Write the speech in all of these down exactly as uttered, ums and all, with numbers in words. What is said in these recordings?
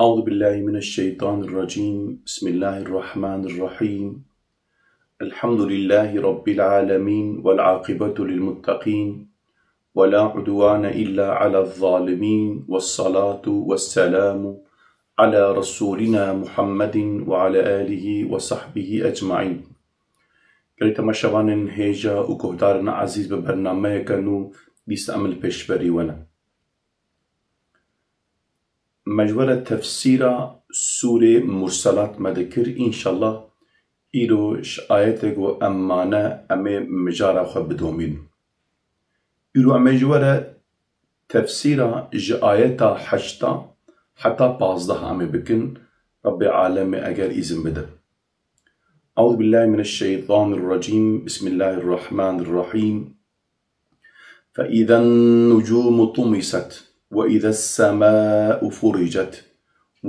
أعوذ بالله من الشيطان الرجيم. بسم الله الرحمن الرحيم. الحمد لله رب العالمين، والعاقبة للمتقين، ولا عدوان إلا على الظالمين، والصلاة والسلام على رسولنا محمد وعلى آله وصحبه أجمعين. Gelî temaşevanên hêja û guhdarên ezîz, bi bernameyeke nû dîsa em li pêşberî we ne. Me ji we re tefsîra Sûrê Murselat me dikir. Înşallah îro ji ayetê ku em mane, em ê mijara xwe bidomînin. Îro em ê ji we re tefsîra ji ayeta heşta heta pazdeh em ê bikin. Rebbê Alemê eger îzin bide. أعوذ بالله من الشيطان الرجيم. بسم الله الرحمن الرحيم. فإذا النجوم طمست، وإذا السماء فرجت،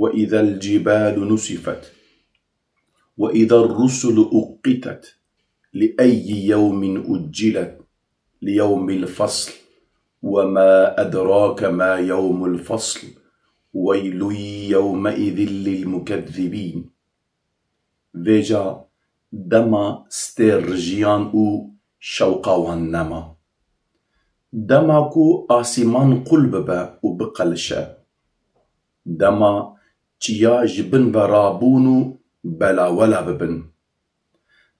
وإذا الجبال نسفت، وإذا الرسل أقتت، لأي يوم أجلت، ليوم الفصل، وما أدراك ما يوم الفصل، ويل يومئذ للمكذبين. Vêca dema stêr rijiyan û şewqa wan nema. Dema ku asîman qul bibe û biqelişe. Dema çiya ji bin ve rabûn û belawela bibin.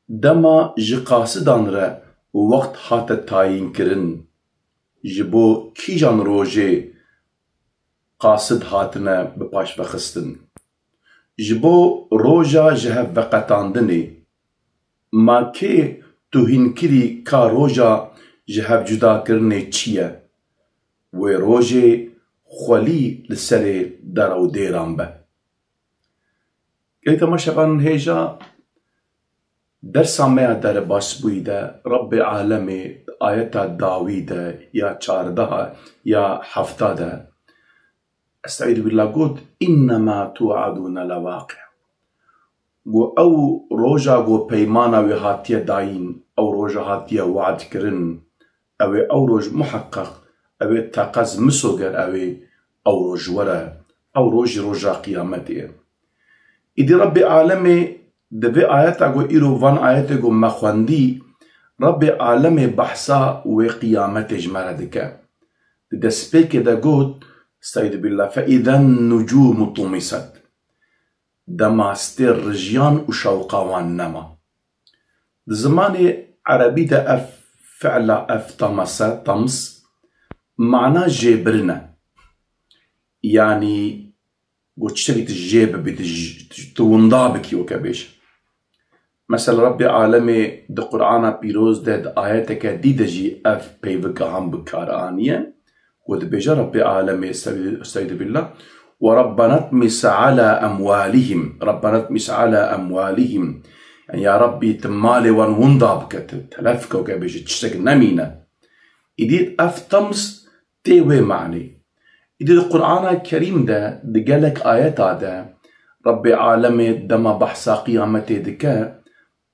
Dema ji qasidan re wext hate tayînkirin, ji bo kîjan rojê qasid hatine bi paş vexistin. Ji bo roja ji hev veqetandinê, ma kê tu hînkirî ka roja ji hev cudakirinê çi ye? Wê rojê xwelî li serê dera û dêran be. Gelî temaşevanên hêja, dersa me ya derebasbûyî de Rebbê Alemê ayeta dawî de ya çardeha ya hefta de, Estaizu billah, got, "Innema tu'adûne lewaqi." Got, ew roja got peymana wê hatiye dayîn, ew roja hatiye we'd kirin, ew ê ew roj muheqeq, ew ê teqez misoger ew ê ew roj were, ew roj jî roja qiyametê ye. Îdî Rebbê Alemê di vê ayeta ku îro van ayetê ku me xwendî, Rebbê Alemê behsa wê qiyametê ji me re dike. Di destpêkê de got, Estaizu billah, "Fe izen nucumu tumiset." Dema stêr rijiyan û şewqa wan nema. Di zimanê erebî de ev fi'la, ev tamase, tams, mana jêbirin e. Yanî got tiştekî tu jê bibî, tu j-, tu winda bikî, weke bêje. Mesela Rebbê Alemê di Qur'ana Pîroz de di ayeteke dî de jî ev peyvika han bi kar aniye. Got dibêje Rebbê Alemê, estaizu billah, "Ve Rabbena tmis ala emwalihim, Rabbena tmis ala emwalihim." Yani ya Rebbî tu malê wan winda bike, tu telef ke, weke bêje tiştek nemîne. Îdî ev tams tê wê manê. Îdî di Qur'ana Kerîm de di gelek ayeta de Rebbê Alemê dema behsa qiyametê dike,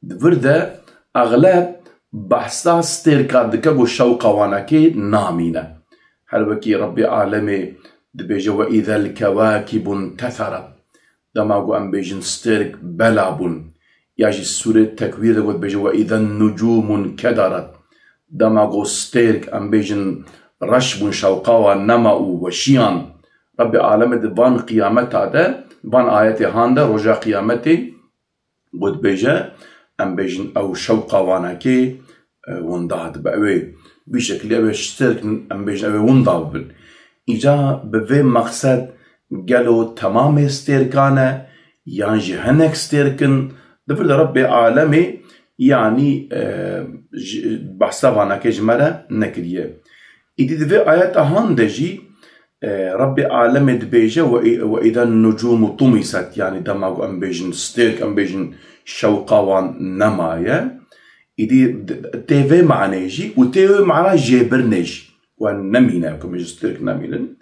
di vir de exleb behsa stêrka dike ku şewqa wanekê namîne. Her wekî Rebbê Alemê dibêje, "Ve izel kewakibun teseret." Dema ku em bêjin stêrk bela bûn. Ya jî Sûrê Tekwîr de got bêje, "Ve izen nucumun kederet." Dema ku stêrk em bêjin reş bûn, şewqa wan nema û weşiyan. Rebbê Alemê di van qiyameta de, van ayetê han de roja qiyametê got bêje, em bêjin ew şewqa wanekê, e, winda dibe. Ew ê vî şekilî ew ê stêrk em bêjin ew ê winda bibin. Îca bi vê mexsed gelo temamê stêrkan e yan jî hinek stêrk in? Di vir de Rebbê Alemê, yanî, e, ji, behsa vanakê ji me re nekiriye. Îdî di vê ayeta han de jî, e, Rebbê Alemê dibêje, "Ve, ve izen nucumu tumiset", yanî dema ku em bêjin stêrk, em bêjin şewqa wan nemaye. Îdî d-, tê vê manê jî û tê wê mana jêbirinê jî. Wan nemîne, ku min ji stêrk nemînin.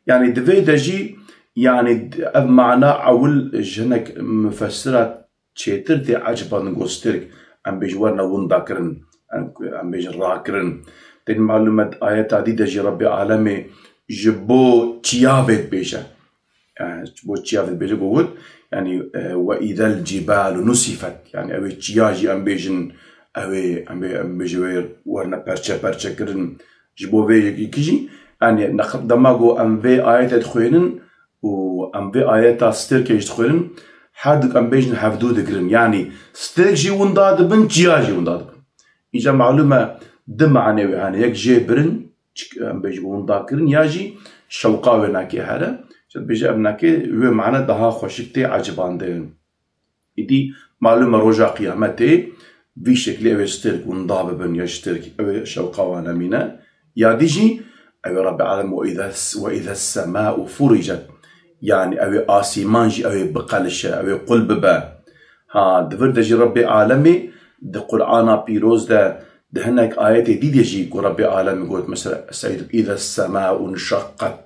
Yanî di vê de jî, yanî ev mana ewil ji hinek mufessira çêtir tê ecibandin, got stêrk, em bêjin werine winda kirin, em, em bêjin rakirin. Tên malûm e, ayeta dî de jî Rebbê Alemê ji bo çiya vê dibêje. Yani, bo çiya dibêje, bo got, yani, e, "Ve izel cibalu nusifet." Yani, ew ê çiya jî em bêjin, ew ê, em bê, em bêjin wê werine perçe perçe kirin. Ji bo vê yekî jî, yani, neq-, dema ku em vê ayetê dixwênin û em vê ayeta stêrkê jî dixwênin, her du em bêjin hevdû digirin. Yani, stêrk jî winda dibin, çiya jî winda dibin. Îca malûm e, du mane wê hene. Yek jê birin, çik-, em bêjin winda kirin, ya jî şewqa wê nake here. Îşte dibêje ev nake wê mane daha xweşik tê ecibandin. Îdî malûm e roja qiyametê vî şeklî ew ê stêrk winda bibin ya stêrk ew ê şewqa wan nemîne. Ya dî jî ew ê Rebbê Alem "Ve îze, ve îze semâ'u furicet." Yani ew ê asîman jî ew ê biqelişe, ew ê qul bibe. Ha, di vir de jî Rebbê Alemê di Qur'ana Pîroz de di hinek ayetê dî de jî ku Rebbê Alemê got, mesela, "Seyd îze semâ'u nşeqqet."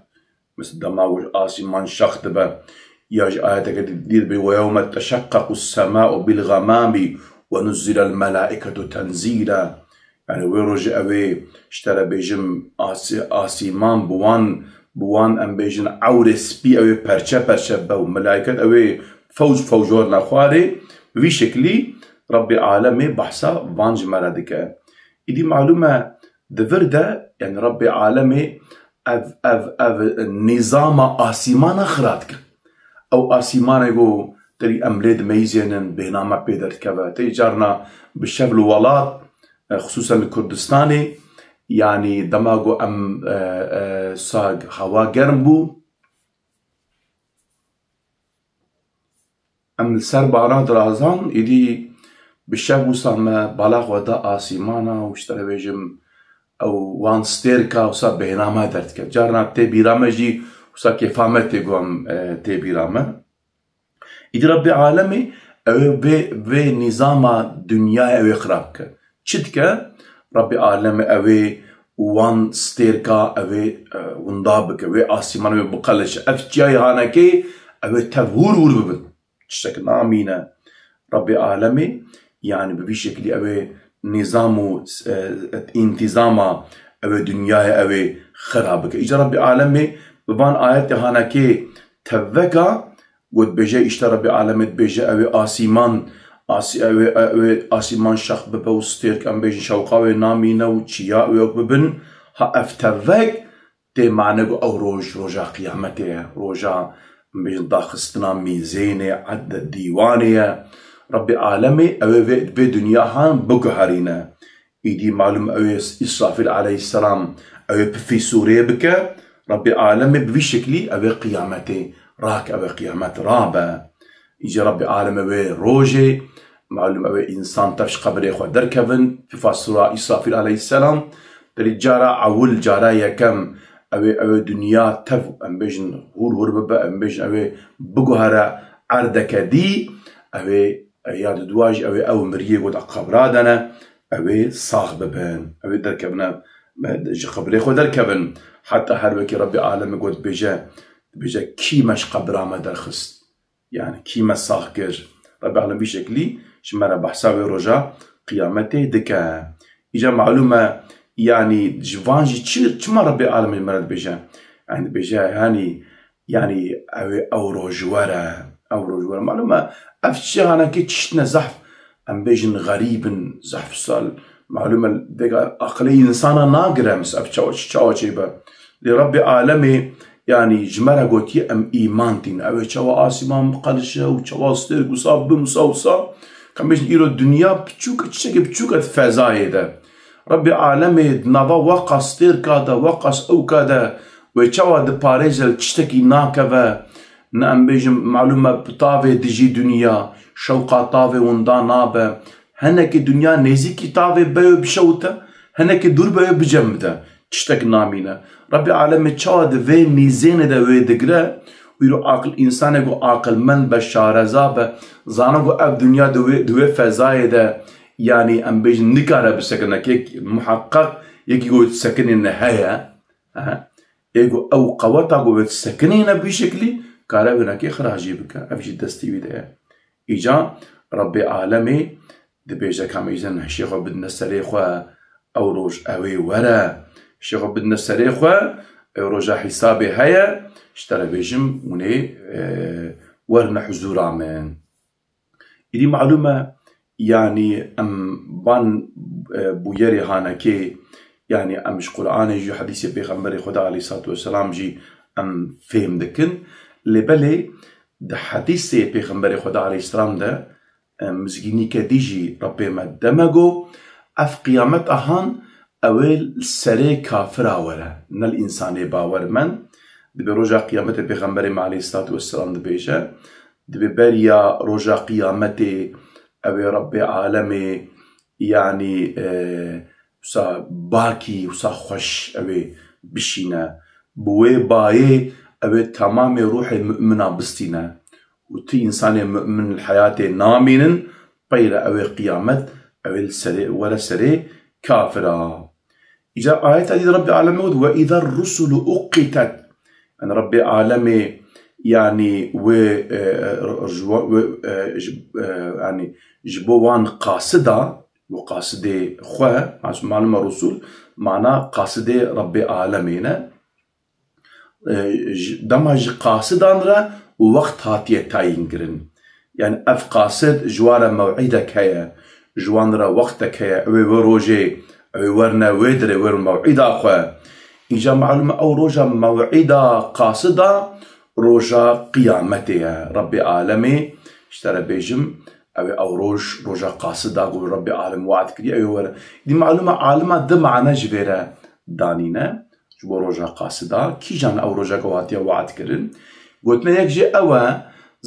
Mesela, dema ku asîman şeq dibe. Ya jî ayeteke dî, dî dibe, "Ve yewme teşeqqequ semâ'u bil gamamî ve nuzzilel melâiketu tenzîla." Yani wê rojê ew ê, ji te re bêjim, asî-, asîman bi wan, bi wan em bêjin ewrê spî ew ê perçe perçe be û melaiket ew ê fewc fewc werine xwarê, bi vî şeklî Rebbê Alemê behsa van ji me re dike. Îdî malûm e, di vir de, yani Rebbê Alemê ev, ev, ev nîzama asîmana xira dike. Ew asîmanê ku terî em lê dimeyzênin, bêhname pê derdikeve. Tê carna bi şev li welat, e, xisûsen li Kurdistanê, yanî dema ku em, e, e, sa hewa germ bû, em li ser bara dirazan, êdî bi şev wisa me bala xwe da asîmana û ji te re bêjim, ew wan stêrka wisa bêhname derdike. Carna tê bîra me jî wisa kêfa me tê ku em, e, tê bîra me. Îdî Rebbê Alemê ew ê vê, vê nîzama dinyayê ew ê xira bike. Çi dike? Rebbê Alemê ew ê wan stêrka ew ê, e, winda bike, wê asîman wê biqelişe. Ev çiyayê hanekê ew ê tev hûr hûr bibin. Tiştek namîne. Rebbê Alemê, yani bi vî şeklî ew ê nîzam û, e, întîzama ew ê dinyayê ew ê xira bike. Îca Rebbê Alemê bi van ayetê hanekê tevveka Got bêje, îşte Rebbê Alemê dibêje, ew ê asîman, asî-, ew ê, ew ê asîman şex bibe û stêrk, em bêjin, şewqa wê namîne û çiya wê wek bibin. Ha ev tevek tê mane ku ew roj, roja qiyametê ye, roja, em bêjin, daxistina mîzênê, ed-, dîwanê ye. Rebbê Alemê ew ê vê, vê dinya han biguherîne. Îdî malûm ew ê Îsrafîl aleyhisselam ew ê pifî sûrê bike, Rebbê Alemê bi vî şeklî ew ê qiyametê rake, ew ê qiyamet rabe. Îca Rebbê Alemê wê rojê, malûm ew ê însan tev ji qebirê xwe derkevin, pifa sûra Îsrafîl aleyhisselam, derî cara ewil, cara yekem, ew ê, ew ê dinya tev, em bêjin, hûr hûr bibe, em bêjin, ew ê biguhere erdeke dî, ew ê, ya di dua jî ew ê ew miriyê ku di qebra de ne, ew ê sax bibin, ew ê derkevine, ji qebrê xwe derkevin. Heta her wekî Rebbê Alemê got bêje, dibêje, kî me ji qebra me derxist? Yani kî me sax kir? Rebbê Alem vî şeklî ji me re behsa wê roja qiyametê dike. Îca malûm e, yani ji van jî çi, çima Rebbê Alemê ji me re dibêje? Yani dibêje, yani, yani ew ê ew roj were, ew roj were. Malûm e, ev çi hanekê çiştine zehf, em bêjin xerîb in, zehf sal. Malûm e, vêga aqilê însana nagire, mis ev çawa, çi çawa çêbe. Lê Rebbê Alemê, yanî ji me re gotiye em îman tîn. Ew ê çawa asîman biqelişe û çawa stêrk wisa bibin wisa wisa. Ka em bêjin îro dinya piçûk, tiştekê piçûk e di fezayê de. Rebbê Alemê di nava weqas stêrka de, weqas ewka de, wê çawa diparêze li tiştekî nakeve, ne em bêjin, malûm e, bi tavê dijî dinya, şewqa tavê winda nabe. Hinekî dinya nêzîkî tavê be wê bişewite, hinekî dûr be wê bicemide. Tiştek namîne. Rebbê Alemê çawa di vê mîzênê de wê digire, îro aqil, însanê ku aqilmend be, şareza be, zana ku ev dinya di wê, di wê fezayê de, yanî em bêjin, nikare bisekine, kek muheqeq yekî ku sekinîne heye. He. Ê ku ew qeweta ku wê sekinîne bi vî şeklî, kare wê nekê xira jî bike. Ev jî destê wî de ye. Îca Rebbê Alemê dibêje, ka em îzin hişê xwe bidine serê xwe, ew roj ew ê were, hişê xwe bidine serê xwe, Ew roja hîsabê heye, ji te re bêjim, hûn ê, e, werine huzûra min. Îdî malûm e, yanî em van, e, bûyerê hanekê, yanî em ji Qur'anê jî, hedîsê Pêxemberê Xweda aleyhissalatu vesselam jî em fêm dikin. Lê belê di hedîsê Pêxemberê Xweda aleyhisselam de, e, mizgînîke dî jî Rebbê me deme got, ev qiyameta han ew ê li serê kafira were, ne li însanê bawermend. Dibê roja qiyametê Pêxemberê me aleyhissalatu vesselam dibêje, dibê beriya roja qiyametê ew ê Rebbê alemê, yanî, e, wisa bakî, wisa xweş ew ê bişîne. Bi wê bayê ew ê temamê ruhê mumina bistîne. Û ti însanê mumin li heyatê namînin, peyre ew ê qiyamet, ew ê li serê, were serê kafira. Îca ayeta dî de Rebbê alemê got, "Ve izer rusulu uqitet." Yani Rebbê alemê, yani wê, e, e, ji wa-, wê, e, ji, e, yani ji bo wan qasida, û qasidê xwe, mas-, malum e rusul, mana qasidê Rebbê alemê ne. E, ji, dema ji qasidan re û wext hatiye tayîn kirin. Yani ev qasid ji wan re mew'îdek heye, ji wan re wextek heye, ew ê wê rojê, ew ê werine wê dirê, wê mew'îda xwe. Îca malum e ew roja mew'îda qasida roja qiyametê ye. Rebbê alemê, ji te re bêjim, ew ê ew roj, roja qasida ku Rebbê alem we'd kiriye, ew ê were. Dî malum e alima di mane ji vê re danîne. Ji bo roja qasida, kîjan ew roja ku hatiye we'd kirin? Gotine yek jê ew e,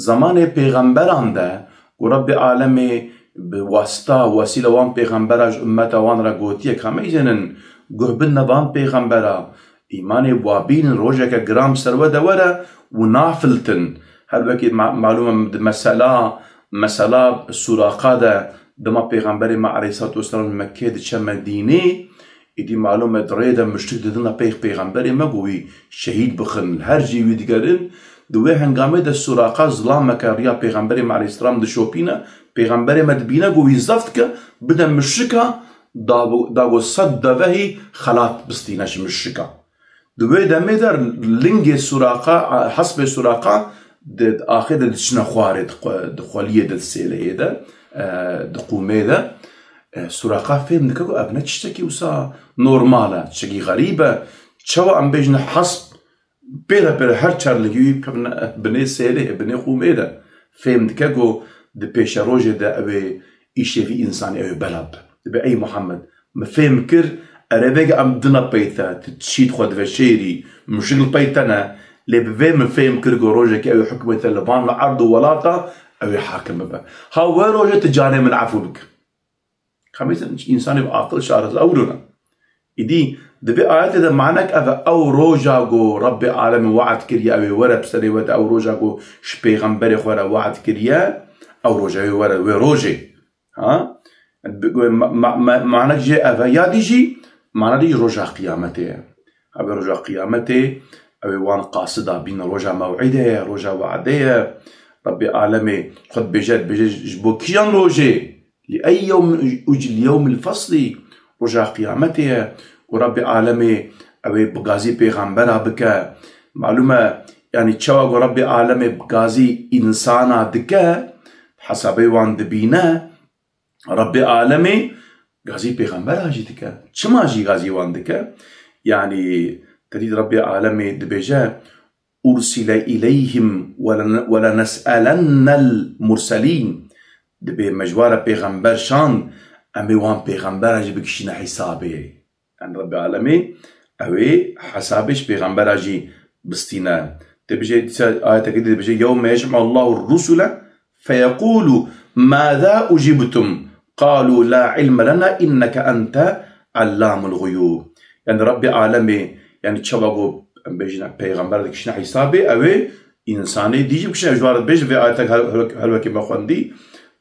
zemanê pêxemberan de ku Rebbê alemê bi wasita, wesîle wan pêxembera ji ummeta wan re gotiye, ka meyzênin guh bidine van pêxembera, îmanê wa bînin, rojeke giran bi ser we de were û nafiltin. Her wekî ma-, malum e di mesela, mesela Suraqa de dema pêxemberê me aleyhissalatu vesselam li Mekkeyê diçe Medînê, Îdî malûm e, di rê de muşrik didine pêx pêxemberê me ku wî şehîd bixin. Her cî wî digerin. Di wê hengamê de Suraqa zilameke riya pêxemberê me aleyhisselam dişopîne. Pêxemberê me dibîne ku wî zeft dike, bide muşrika, da, da ku sed devehî xelat bistîne ji muşrika. Di wê demê de lingê Suraqa, hespê Suraqa di, di axê de diçine xwarê, di xwe-, di xweliyê de, di sêleyê de, e, di qûmê de. E, Suraqa fêm dike ku ev ne tiştekî wisa normal e, tiştekî xerîb e. Çawa em bêjin hesp pê re pê re her çar lingî wî bikevine binê sêlê, binê qûmê de. Fêm dike ku di pêşerojê de ew ê îşê vî însanî ew ê bela bibe. Dibe, ey Muhammed, min fêm kir, erê vêga em dina pey te, tu çît xwe diveşêrî, muşrik li pey te ne, lê bi vê min fêm kir ku rojekê ew ê hukmê te li van erd û welata ew ê hakim bibe. Ha wê rojê tu canê min efû bike. Xemîs însanê bi aqil şareza ewro ne. Îdî di vê ayetê de manek ev e, ew roja ku Rebbê alemê we'd kiriye, ew ê were bi serê we de, ew roja ku ji pêxemberê xwe re we'd kiriye, ew roja wê were, wê rojê. Ha? Bi-, ma-, ma-, ma-, manek jê ev e. Ya dî jî, mana dî jî roja qiyametê ye. Ha, vê roja qiyametê, ew ê wan qasida bîne roja mew'îdê ye, roja we'dê ye. Rebbê alemê xwe dibêje, dibêje, ji bo kîjan rojê? Li ey yewm, û li yewmil feslî, roja qiyametê ye. Û Rebbê alemê ew ê bi gazî pêxembera bike. Malûm e, yanî çawa ku Rebbê alemê bi gazî însana dike, hesabê wan dibîne, Rebbê alemê gazî pêxembera jî dike. Çima jî gazî wan dike? Yanî te dît Rebbê alemê dibêje, "Ursile ileyhim ve le-, ve lenes'elennel murselîn." Dibê me ji wa re pêxember şand, em ê wan pêxembera jî bikişîne hesabê. Yani Rebbê alemê ew ê hesabê ji pêxembera jî bistîne. Dibêje, dîsa ayetekê dî dibêje, "Yewme yecm'u Allahu rusule feyequlu maza ucibtum qalu la ilme lena inneke ente allamul guyub." Yani Rebbê alemê, yani çawa ku em bêjin pêxember dikişine hesabê, ew ê însanê dî jî bikişine, ji wan re dibêje vê ayetek her, her, her wekî me xwendî,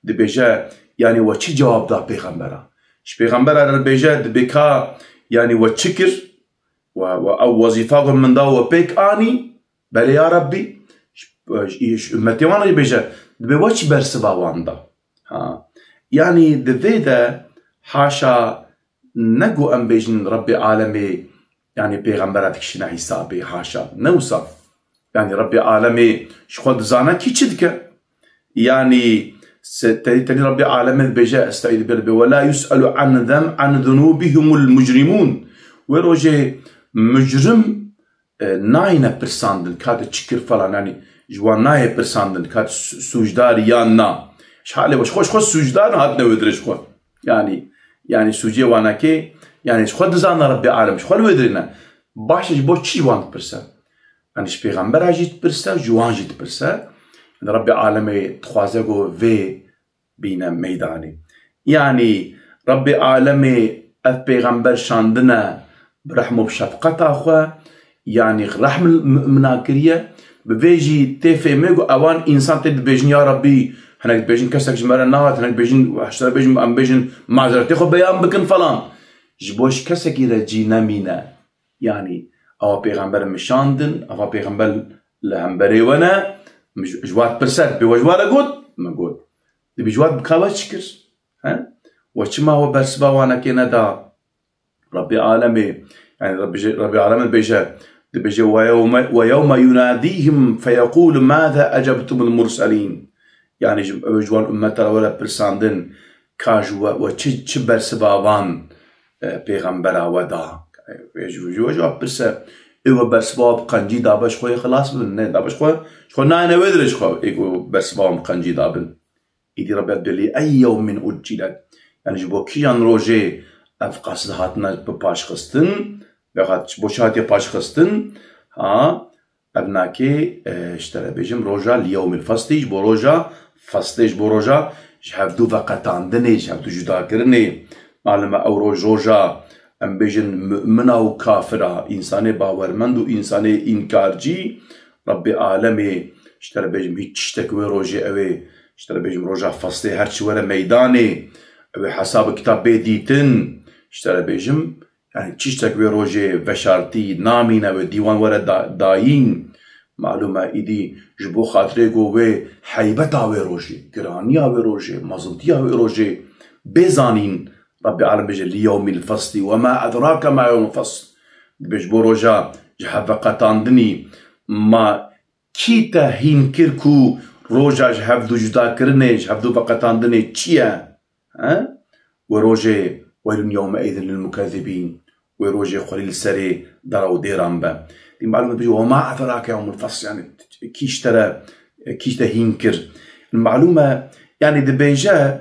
dibêje, yani we çi cewab da pêxembera? Ji pêxembera re dibêje, dibê ka, yani we çi kir? We, we ew wezîfa ku min da we pêk anî? Belê ya Rebbî. Ji, ji, ji ummetê wan re jî bêje, dibê we çi bersiva wan da? Ha. Yani di vê de haşa ne ku em bêjin Rebbê alemê Yanî pêxembera dikişîne hîsabê, haşa. Ne wisa. Yanî Rebbê alemê ji xwe dizane kî çi dike. Yanî se-, te-, tenê Rebbê alemê dibêje, Estaizu billah, "Ve la yus'elu an zem-, an zunubihimul mucrimûn." Wê rojê mucrim, e, nayne pirsandin, ka tu çi kir falan, yanî ji wan nayê pirsandin, ka tu su-, sûcdar yan na. Ji halê we, ji xwe, ji xwe sûcdar hatine wê dirê ji xwe. Yanî, yanî sûcê wan nake, yanî ji xwe dizane Rebbê alem, ji xwe li wê dirê ne. Baş e, ji bo çi ji wan dipirse? Yanî ji pêxembera jî dipirse, ji wan jî dipirse. Yanî Rebbê alemê dixwaze ku vê bîne meydanê. Yanî Rebbê alemê ev pêxember şandine bi rehm û bi şefqeta xwe, yanî rehm li mumina kiriye. Bi vê jî tê fêmê ku ewan însan tê dibêjin, "Ya Rebbî," hinek dibêjin, "Kesek ji me re nehat," hinek dibêjin, "Hişte bêjin, em bêjin mazeretê xwe beyan bikin," falan. Ji bo ji kesekî re cî nemîne. Yanî, ewa pêxember min şandin, ewa pêxember li hemberê we ne, min ji, ji we dipirse, dibê we ji we re got, min got. Dibê ji we dibika we çi kir? He? We çima we bersiva wanekê neda? Rebbê alemê, yanî Rebbê, Rebbê alemê dibêje, dibêje, "Ve yewme, ve yewme yunadîhim feyeqûlu mâze ecebtumul murselîn." Yanî ji, ew ji wan ummeta we re pirsandin, ka ji we, we çi, çi bersiva van, e, pêxembera we da. Wê ji, ji we cewab pirse, ê we bersiva bi qencî dabe ji xwe yê xilas bin? Ne, dabe ji xwe, ji xwe nayne wê dirê ji xwe, ê ku bersiva wan bi qencî dabin. Îdî Rebbe dibê, "Li ey yewmin uccilet." Yanî ji bo kîjan rojê ev qasd hatine bi paşxistin, vexat ji bo çi hatiye paşxistin? Ha, ev nakê, e, ji te re bêjim, roja li yewmil feslî, ji bo roja feslê, ji bo roja ji hevdû veqetandinê, ji hevdû cudakirinê. Malum e ew roj roja, em bêjin, mumina û kafira, însanê bawermend û însanê înkarcî, Rebbê alemê, ji te re bêjim, hîç tiştek wê rojê ew ê, ji te re bêjim, roja feslê her çi were meydanê, ew ê hesab û kitab bê dîtin, ji te re bêjim, yanî çi tiştek wê rojê veşartî namîne, wê dîwan were da-, dayîn. Malum e, îdî ji bo xatirê ku wê heybeta wê rojê, giraniya wê rojê, mezintiya wê rojê bê zanîn, Rebbê alem bêje, "Li yewmil feslî, we ma edrake ma yewmul fesl." Dibê ji bo roja ji hev veqetandinî, ma kî te hîn kir ku roja ji hevdû cudakirinê, ji hevdû veqetandinê çi ye? He? Wê rojê, "Weylun yewmeîzin lil mukezzibîn." Wê rojê xwelî li serê dara û dêran be. Dî malum e, dibêje, "Wema edrake yewmul fesl." Yanî kî ji te re, kî ji te hîn kir? Malum e, yanî dibêje,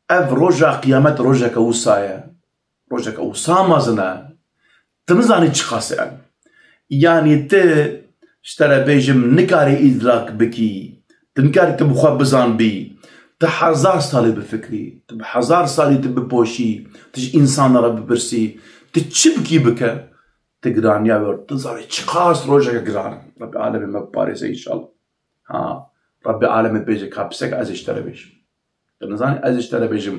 ev roja qiyamet rojeke wisa ye. Rojeke wisa mezin e. Tu nizanî çiqas e. Yanî tu, ji te re bêjim, nikarî îdrak bikî. Tu nikarî tu bi xwe bizanbî. Tu hezar salî bifikirî. Tu bi hezar salî tu bipoşî. Tu ji însanan re bipirsî. Tu çi bikî bike. Tu giraniya wê, tu nizanî çiqas rojeke giran e. Rebbê alemê me biparêze înşallah. Ha, Rebbê alemê dibêje, ka pisek ez ê ji te re bêjim. Tu nizanî ez ê ji te re bêjim,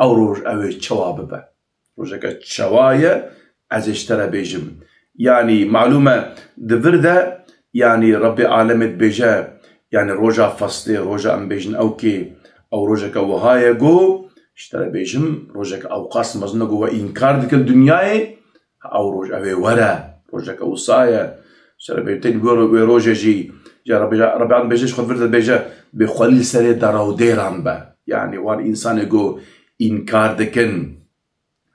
ew roj ew ê çawa bibe. Rojeke çawa ye, ez ê ji te re bêjim. Yanî, malum e, di vir de, yanî, Rebbê alemê dibêje, yanî, roja feslê, roja em bêjin ew kê, ew rojeke wiha ye ku, ji te re bêjim, rojeke ewqas mezin e ku we înkar dikir dinyayê, ew roj ew ê were, rojeke wisa ye. Ji te re bêjim, wê ro-, wê rojê jî, ji Rebbê, Rebbê alemê dibêje, ji xwe vir dibêje, bê xwelî li serê dara û dêran be. Yanî, wan însanê ku înkar dikin.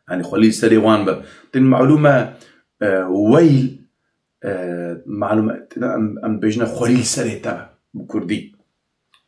Yanî xwelî li serê wan be. Din malum e, e, weyl, e, malum e, em, em dibêjine xwelî li serê te be, bi kurdî.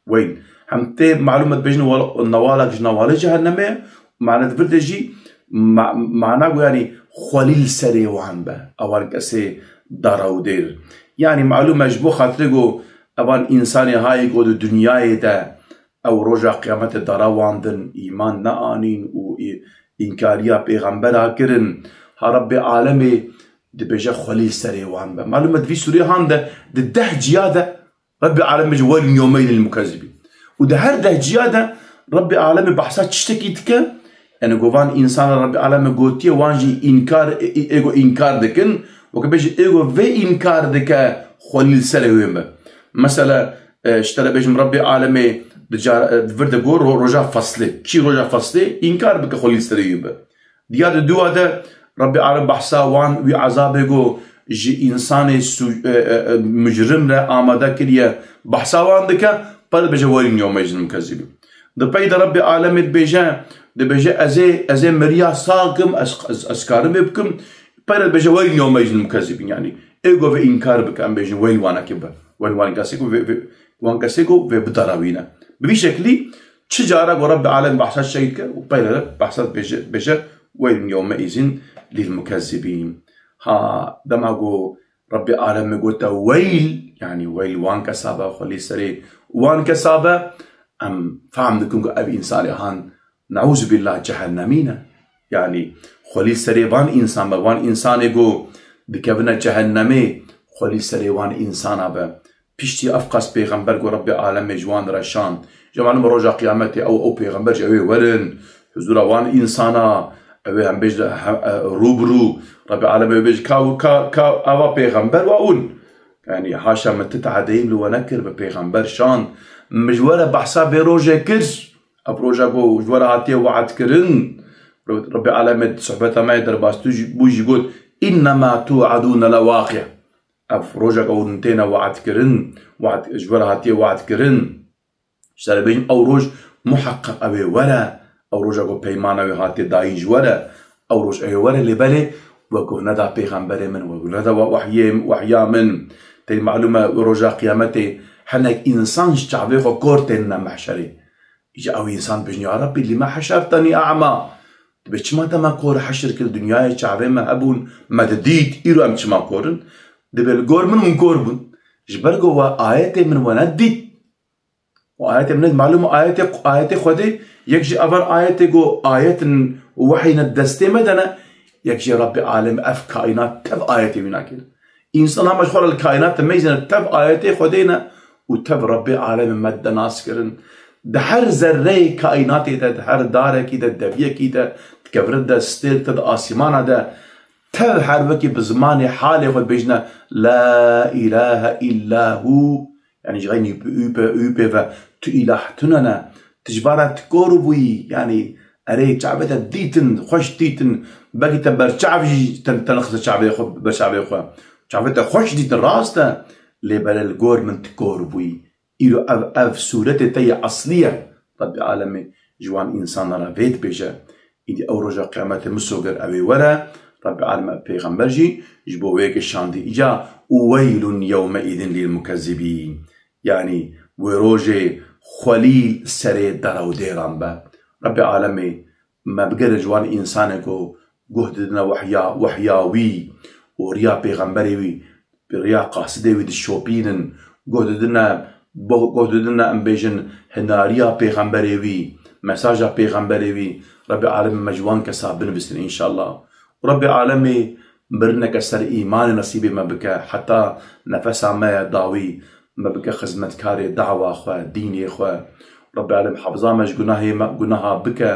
Weyl. Hem tê malum e dibêjine wal-, newalek ji newalê cehennemê ye, mane di vir de jî ma-, mana ku yanî xwelî li serê wan be. Ewan kesê dara û dêr. Yanî malum e ji bo xatirê ku evan însanê hayê ku di dinyayê de ew roja qiyametê dara wan din, îman neanîn û î-, înkariya pêxembera kirin. Ha Rebbê alemê dibêje xwelî li serê wan be. Malum e di vî sûrê han de di deh ciya de Rebbê alemê dibêje, "Weylun yewmeîzin lil mukezzibîn." Û di her deh ciya de Rebbê alemê behsa tiştekî dike, yanî ku van însanan Rebbê alemê gotiye, wan jî înkar, ê, ê, ê ku înkar dikin, weke bêje, ê ku vê înkar dike, xwelî li serê wê be. Mesela, e, ji te re bêjim, Rebbê alemê di ca-, e, di vir de got, ro-, roja feslê. Kî roja feslê înkar bike, xwelî li serê wî be. Diya di dua de Rebbê Alem behsa wan wî ezabê ku ji însanê su- e, e, e, micrim re amade kiriye, behsa wan dike, pere dibêje weylun yewmeyzin mukezzibîn. Di pey de Rebbê Alemê dibêje, dibêje ez ê, ez ê miriya sağ kim, ez, ez, ez karim vê bikim, pere dibêje weylun yewmeyzin mukezzibîn. Yanî ê ku vê înkar bike, em bêjin weyl wanekê be. Weyl wan kesê ku vê, vê, wan kesê ku vê bidarawîne. Bi vî şeklî çi cara ku Rebbê Alem behsa çi dike û pey de behsa dibêje, dibêje weylun yewmeyzin lil mukezzibîn. Ha, dema ku Rebbê Alemê gote weyl, yanî weyl wan kesa be, xwelî serê wan kesa be, em fehm dikin ku ev însanê han, neûzubîllah, cehennemî ne. Yanî xwelî serê van însan be, van însanê ku dikevine cehennemê, xwelî serê wan însana be. Piştî ev qas pêxember ku Rebbê Alemê ji wan re şand. Ji malum roja qiyametê ew, ew pêxember ji ew ê werin huzura wan însana, ew ê hembêj de he- e, rû bi rû Rebbê Alemê bêj ka, ka, ka ava pêxember wa hûn. Yanî haşa min ti tehdeyî min li we nekir, bi pêxember şand. Min ji we re behsa vê rojê kir. Ev roja ku ji we re hatiye we'd kirin. Rebbê Alemê di sohbeta me yê derbas tu jî, bû jî got, "Innema tu'adûne lewaqî." Ev roja ku hûn têne we'd kirin, we'd, ji we re hatiye we'd kirin. Ji te re bêjin, ew roj muheqeq ew ê were, ew roja ku peymana wê hatiye dayîn ji we re, ew roj ew ê were, lê belê we guh neda pêxemberê min, we guh neda we wehyê, wehya min. Tê malûm e, roja qiyametê hinek însan ji çavê xwe kor tênine mehşerê. Îca ew însan bêjin, "Ya Rebbî, lîme heşertenî a'ma?" Dibê, "Çima te me kor heşir kir, dinyayê çavê me hebûn, me didît, îro em çima kor in?" Dibê, "Li gor min hûn kor bûn." Ji ber ku we ayetê min we nedît. Û ayetê min, malûm, ayetê, ayetê Xwedê, yek ji evan ayetê ku ayetin wehyine destê me de ne, yek jî Rebbê Alem ev kaînat tev ayetê wî nakir. Însan hema ji xwe re li kaînatê meyzêne tev ayetê Xwedê ne û tev Rebbê Alemê me dide nas kirin. Di her zerreyê kaînatê de, di her darekî de, deviyekî de, di kevir de, stêr de, di asîmana de, tev her wekî bi zimanê halê xwe dibêjine, "La ilahe illa hu." Yanî ji xeynî û pê, û pê ve tu îlah tune ne. Tu ji vara tu kor bûyî, yanî erê çavê te dîtin, xweş dîtin, belkî te berçav jî te, te nexiste çavê xwe, ber çavê xwe. Çavê te xweş dîtin, rast e, lê belê li gor min tu kor bûyî. Îro ev, ev sûretê te yê eslî ye. Rebbê Alemê ji wan însana re vê dibêje. Îdî ew roja qiyametê misoger ew ê were, Rebbê Alemê pêxember jî ji bo wê yekê şandî îca û weylun yewmeîdin lil mukezzibîn. Yanî wê rojê xwelî serê derew dêran be. Rebbê Alemê me bigere ji wan însanê ku guh didine wehya, wehya wî û riya pêxemberê wî, bi riya qasidê wî dişopînin, guh didine, bo-, guh didine, em bêjin, hinariya pêxemberê wî, mesaja pêxemberê wî, Rebbê Alemê me ji wan kesa binivîsin înşallah. Û Rebbê Alemê mirineke ser îmanê nesîbê me bike, heta nefesa me ye dawî, me bike xizmetkarê dawa xwe, dînê xwe. Rebbê Alem hefza me ji gunahê me, gunaha bike.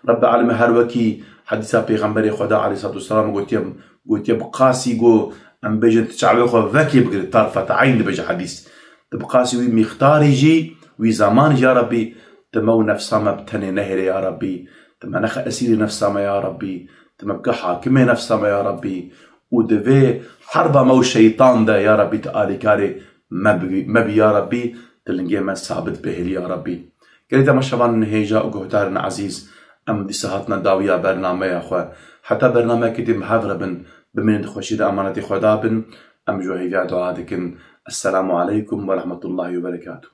Rebbê Alem her wekî hedîsa Pêxemberê Xweda aleyhissalatu vesselam gotiye, gotiye bi qasî ku em bêjin tu çavê xwe vekê bigire, tarfet eyn dibêje hedîs. Tu bi qasî wî mîqdarî jî, wî zeman jî ya Rebbî, tu me û nefsa me bi tenê nehêle ya Rebbî. Tu me nexe esîrê nefsa me ya Rebbî. Tu me bike hakimê nefsa me ya Rebbî. Û di vê herba me û şeytan de ya Rebbî tu alîkarê me bigî-, me bî ya Rebbî, tu lingê me sabit bihêlî ya Rebbî. Gelî temaşevanên hêja û guhdarên ezîz, em dîsa hatine dawiya bernameya xwe. Heta bernameyekê dî em hev re bin, bimînin di xweşî de emanetê Xweda bin, em ji we hêviya dua dikin. Esselamu aleykum ve rahmetullahi ve berekatuh.